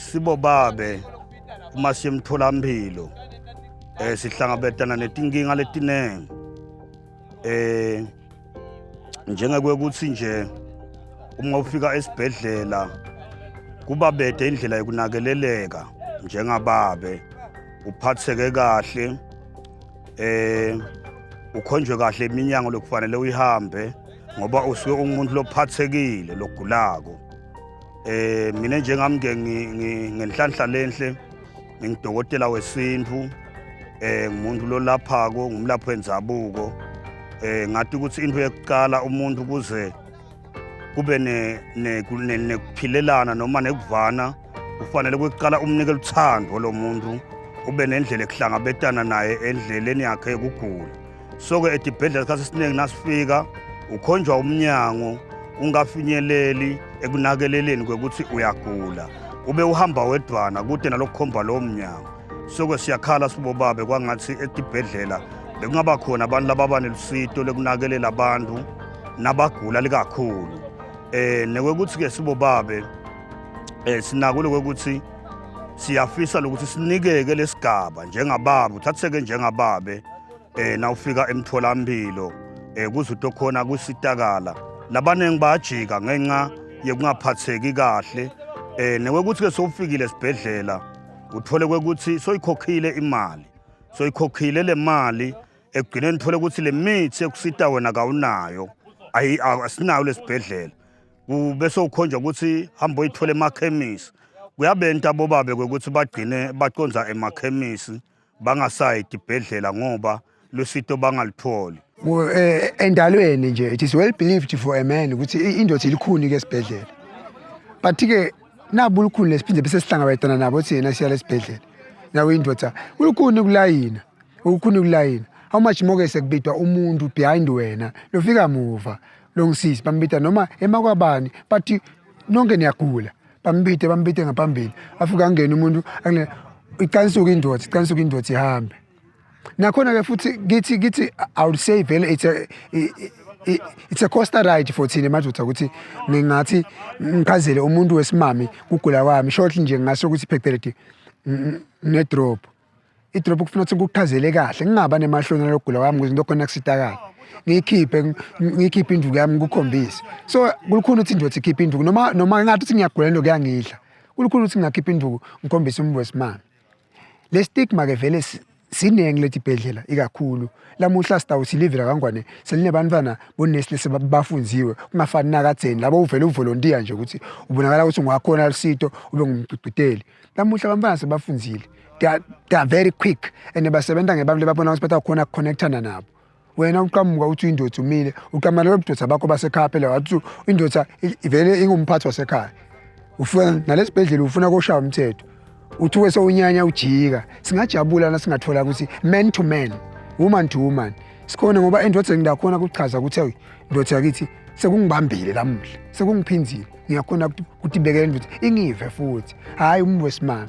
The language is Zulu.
Sibobabe uma siye emtholampilo sihlangabetana netinkinga letinengi. Njengekwekuthi nje uma ufika esibhedlela kuba bede indlela yokunakeleleka njengababe, uphatheke kahle, ukhonjwe kahle iminyango lokufanele uyihambe ngoba usuke ungumuntu lophathekile logulako. Mina njengami ke ngenhlanhla lenhle ngingudokotela wesintu, ngumuntu lolaphako, ngumlaphi wendzabuko. Ngathi ukuthi into yokuqala umuntu kuze kube nekuphilelana noma nekuvana kufanele kuqala umnike luthando lo muntu, ube nendlela ekuhlangabetana naye endleleni yakhe yokugula. So-ke etibhedlela isikhathi esiningi nasifika ukhonjwa umnyango ungafinyeleli ekunakeleleni kwekuthi uyagula, ube uhamba wedwana kude nalokukhomba lowo mnyango. So-ke siyakhala sibobabe kwangathi etibhedlela bekungaba khona abantu lababa nelusito lekunakelela abantu nabagula likakhulu. Nekwekuthi-ke sibobabe sinako lokwekuthi siyafisa lokuthi sinikeke lesigaba njengababe, uthatheke njengababe nawufika emtholampilo kuze utokhona kusitakala. Labaningi bayajika ngenxa yokungaphatheki kahle. Nekwekuthi ke sowufikile esibhedlela uthole kwekuthi soyikhokhile imali, soyikhokhile le mali, ekugcineni uthole ukuthi le mithi ekusita wena kawunayo, asinayo lesibhedlela, bese ukhonjwa ukuthi hamba uyithole emakhemisi. Kuyabenta bobabe kwekuthi bagcine baconza emakhemisi bangasayi etibhedlela ngoba lusito bangalitholi. Endalweni nje it is well believed for a man ukuthi indoda ilikhuni ke esibhedlela, but ke nabu ulukhuni lesiphinde bese sihlangabetana nabo thina siya lesibhedlela nawe indoda ulukhuni kulayina, ukukhuni kulayina, how much more ke sekubidwa umuntu behind wena lofika muva longisisi bambida noma emakwabani, but nonke niyagula, bambide bambide ngaphambili, afika angene umuntu icansuka indoda, icansuka indoda ihambe. Nakhona ke futhi kithi I would say vele it's a coaster ride for thina madoda ukuthi ngingathi ngichazele umuntu wesimami kugula kwami shortly nje, ngingasho ukuthi phecelezi ne-drop, i-drop kufuna ukuthi ngikuchazele kahle, ngingaba nemahloni alokugula kwami ukuze into khona kusitakala ngiyikhiphe, ngiyikhiphe induku yami ngikukhombise. So kulukhuni ukuthi indoda ikhiphe induku noma ngathi ukuthi ngiyagula, into kuyangidla, kulukhuni ukuthi ngingakhipha induku ngikhombise umuntu wesimame. Le stigma ke vele siningi leti bhedlela ikakhulu lamuhla sitawuthi live lakangwane selinebantwana bonesi lesebafundziwe, kungafani nakadzeni labo uvele uvolontiya nje ukuthi ubonakala ukuthi ungakhona lusito ube ngumgcugcuteli. Lamuhla abantwana sebafundzile, they are very quick and basebenza ngebantu lebabona ukuthi batakhona kuconnectana nabo. Wena uqhamuka uthi indoda umile, uqhamuka nalobo budoda bakho basekhaya phela, wathi indoda vele ingumphathi wasekhaya, ufika nalesibhedlela ufuna koshaya umthetho, uthuke sewunyanya ujika. Singajabula nasingathola ukuthi man to man, woman to woman sikhona, ngoba endodeni ngiyakhona kuchaza ukuthi hey, ndoda yakithi, sekungibambile lamuhla, sekungiphinzile, ngiyakhona ukutibekela indoda ingive futhi, hhayi umuntu wesimame.